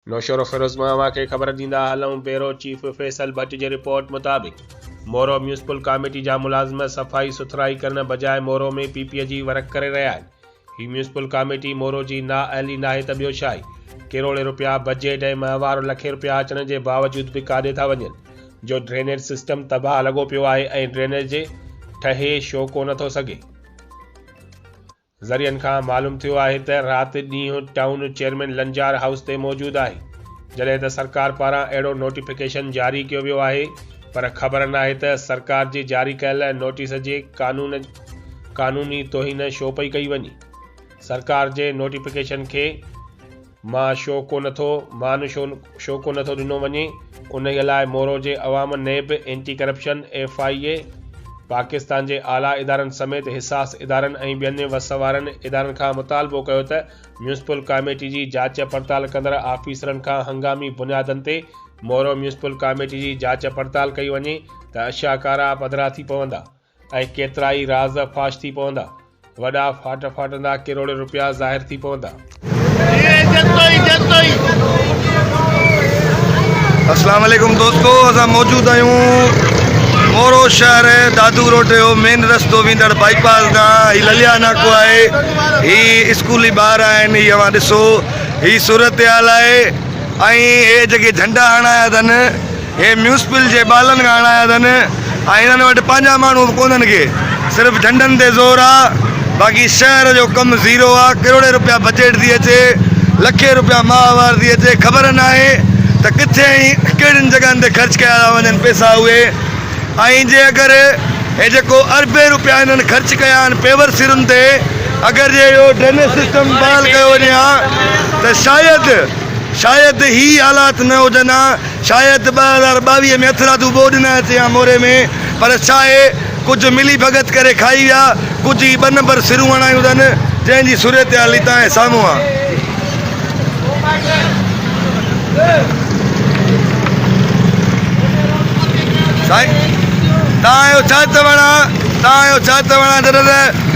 نوشهروفيروز مان اوهان کي خبر ڏيندا هلون بيورو چيف فيصل ڀٽ جي رپورٽ مطابق مورو ميونسپل ڪاميٽي جا ملازم صفائي سٿرائي ڪرڻ بجاء مورو ۾ پي پي جي ورڪ ڪري رهيا آهن هي ميونسپل ڪاميٽي مورو جي نااهلي ناهي ته ٻيو ڇا آهي ڪروڙين رپيا بجيٽ ۽ ماهوار لکين رپيا اچڻ جي باوجود به ڪاڏي ٿا وڃن جو ڊرينيج سسٽم تباهه لڳو پيو آهي ۽ ڊرينيج ٺهي شو ڪونه ٿو سگهي. ذريعن کان معلوم ٿيو آهي ته رات ڏينهن ٽائون چيئرمين لنجار هائوس تي موجود آهي، جڏهن ته سرڪار پاران اهڙو نوٽيفڪيشن جاري ڪيو ويو آهي پر خبر ناهي ته سرڪار جي جاري ڪيل نوٽيس جي قانون قانوني توهين شو پئي ڪئي وڃي. سرڪار جي نوٽيفڪيشن کي مان شو ڪو نه ٿو مان شو شو ڪو نه ٿو ڏنو وڃي انهيء لاء مورو جي عوام NAB, anti corruption, F I A, Pakistan جي اعليٰ ادارن سميت حساس ادارن ۽ ٻين وس وارن ادارن کان مطالبو ڪيو ته ميونسپل ڪاميٽي جي جاچ پڙتال ڪندڙ آفيسرن کان هنگامي بنيادن تي مورو ميونسپل ڪاميٽي جي جاچ پڙتال ڪئي وڃي ته اشيا ڪارا پڌرا ٿي پوندا. ۽ ڪيترائي راز فاش ٿي پوندا. وڏا ڦاٽ ڦاٽندا ڪروڙين روپيا ظاهر ٿي پوندا. اسلام عليڪم دوستو اسان موجود آهيون مورو شهر دادو روڊ جو مين رستو ويندڙ بائي پاس تان هي لليا ناڪو آهي هي اسڪولي ٻار آهن هي اوهان ڏسو هي صورتحال آهي ۽ هي جيڪي جهنڊا هڻايا اٿن هي ميونسپل جي ٻالن کان هڻايا اٿن ۽ هنن وٽ پنهنجا ماڻهو به ڪونهن ڪي صرف جهنڊن تي زور آ باقي شهر جو ڪم زيرو آ ڪروڙين روپيا بجيٽ ٿي اچي لکين روپيا ماهوار ٿي اچي خبر ناهي ته ڪٿي ۽ ڪهڙين جڳهن تي خرچ ڪيا ٿا وڃن پئسا اهي ۽ جي اگر هي جيڪو اربين روپيا هنن خرچ ڪيا آهن پيور سرن تي اگر جي اهو ڊرينيج سسٽم بحال ڪيو وڃي ها ته شايد شايد هي حالات نه هجن ها، شايد 2022 ۾ هٿرادو ٻوڏ نه اچي ها موري ۾، پر ڇاهي ڪجهه ملي ڀڳت ڪري کائي ويا، ڪجهه هي ٻه نمبر سرون هڻايون اٿن، جنهن جي صورتحال هي تانهين سامهون آ. سائين تان جو ڇا چوڻ آ، تان جو ڇا چوڻ آ جڏهن ته.